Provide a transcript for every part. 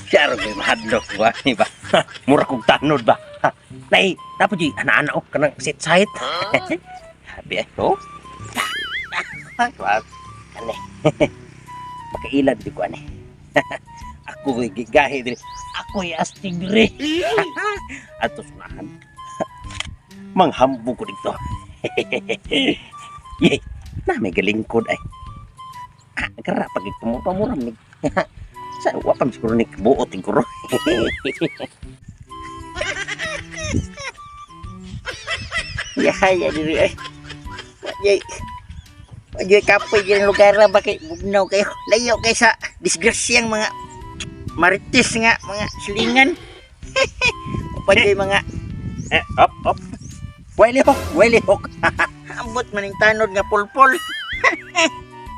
Siya ro kay mahadlok ba ni ba. Mura kog tanod ba. Ha, nay, napo di ana-ana oh kanang sit site. Habi ay oh. Wa ane. Makailad di ko ane. Ako ko'y gigahi diri. Ako'y astig diri. Ato sunahan. Manghambog ko dito. Yey, na may galingkod ay. Ah, kara pag pamura ni. Sa wa pa siguro ni buot siguro. Yaya diri ay. Wajay. Wajay kapoy diri lugar ra ba kay bugnaw kayo. Layo kay sa disgrasyang mga marites nga mga silingan. Wajay mga Eh, up, up. Weli hok, weli hok. ambot maning tanod nga pulpol.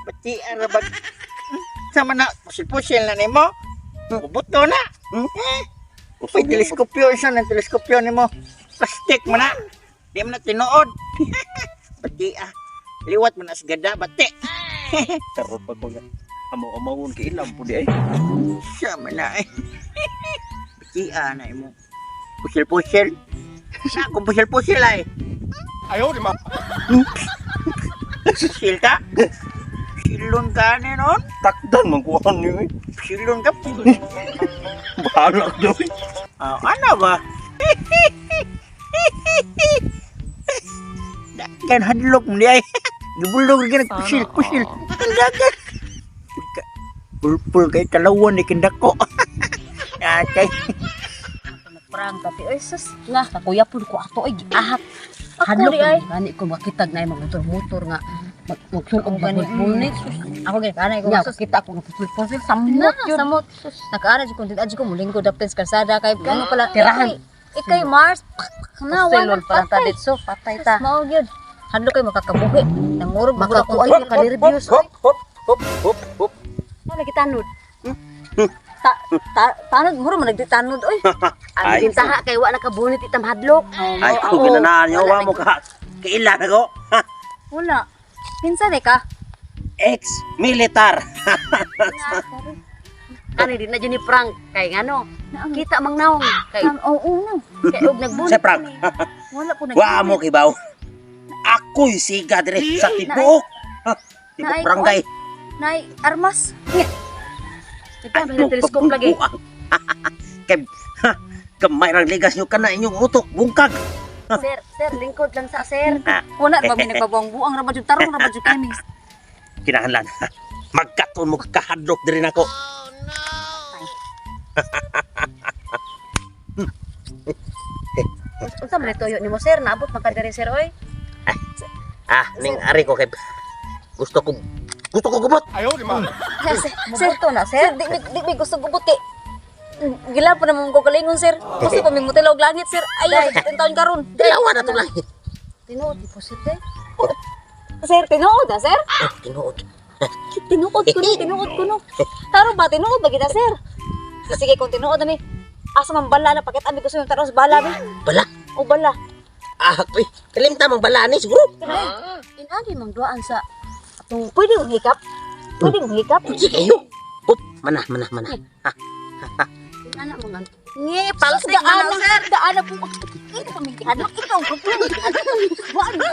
Bati ra bag sama na pusil-pusil na nimo. Buto na. Uy, teleskopyo isa ng teleskopyo nimo. Plastic man na. Di man na tinuod. Bati ah. Liwat man na sa gada bati. Karon pa ko nga. Amaw-amawon kay ilam po di ay. Siya man na eh. Bati ah na imo. Pusil-pusil. Sa akong pusil-pusil ay. Ayaw, di ma. Pusil ka? Silon ka ni noon? Takdan man kuan ni. Oy. Silon ka? Bahala ka doy. Ah, ano ba? Dagan hadlok mo di ay. Gibulog ka nagpusil, pusil. Dagan. Pulpul kay talawan ni kindako. Atay. Prang tapi oy sus nga kakuya pud ko ato oy giahak. Ako Hadlok di ay. gani ko makitag na mga motor-motor nga magsulog Gani, magpunit sus. Ako gani kanay ko Nya sus. kita ko nagpusil samot Na, yun. samot. Nakaara jud ko dito ko mulingkod dapit sa kalsada kay ano pala Tirahan. Ikay Mars. Na Pusilon pa lang ta ditso, patay ta. Mao gyud. Hadlok kay makakabuhi. Nangurog Makakuay makanervyos. Hop, hop, hop, hop, hop. Wala gitanod. Ta, ta, tanod muro man nagditanod oy. Ay. Ang taha kay wa nakabunit itam hadlok. Ay, ko ginanaan niyo wa mo ka. Kailan ako? Ha, Wala. Pinsa de ka? Ex-militar. Ani di na jud ni Frank kay ngano. Kita mang naong kay Oo no. kay og nagbunit. Sa Frank. Wala ko Wa mo kibaw. Ako'y siga dire sa tibuok. Ha, Tibuok Naay, barangay. Nay armas. Nagkamay na telescope lagi. Kay ha, gamay rang ligas nyo kana inyong utok bungkag. Sir, sir, lingkod lang sa sir. Wala ba mi nagbabuang-buang ra ba jud tarong ra ba jud kami. Kinahanglan. Magkaton mo kahadlok diri nako. Unsa man tuyo nimo sir? Naabot man ka diri sir oy. Ah, ning ari ko kay gusto ko gumot. Ayaw, di ma. Sir, sir, Mabuto na sir, sir. di mi gusto gubot kay gila pa naman ko kalingon sir. Gusto pa mi mutilaw og langit sir. Ayaw sa taon karon. Dilawa na to langit. Tinuod imposible. Sir, tinuod ah, sir. Ah, tinuod. Tinuod ko no, tinuod ko no. Tarong ba tinuod ba kita sir? Sige kung tinuod ani. Asa man bala na pakit ami gusto yung tarong sa bala bi. Bala. O bala. Ah, uy, kalimta mong bala ni siguro. Inani mang duaan sa atong Pwede mong hikap? Pwede mong hikap? Sige kayo. Up, mana mana mana. inana mga Nge, palsik man na, sir. Daan na po. Ito kami. Ano ito ang problema? Wala.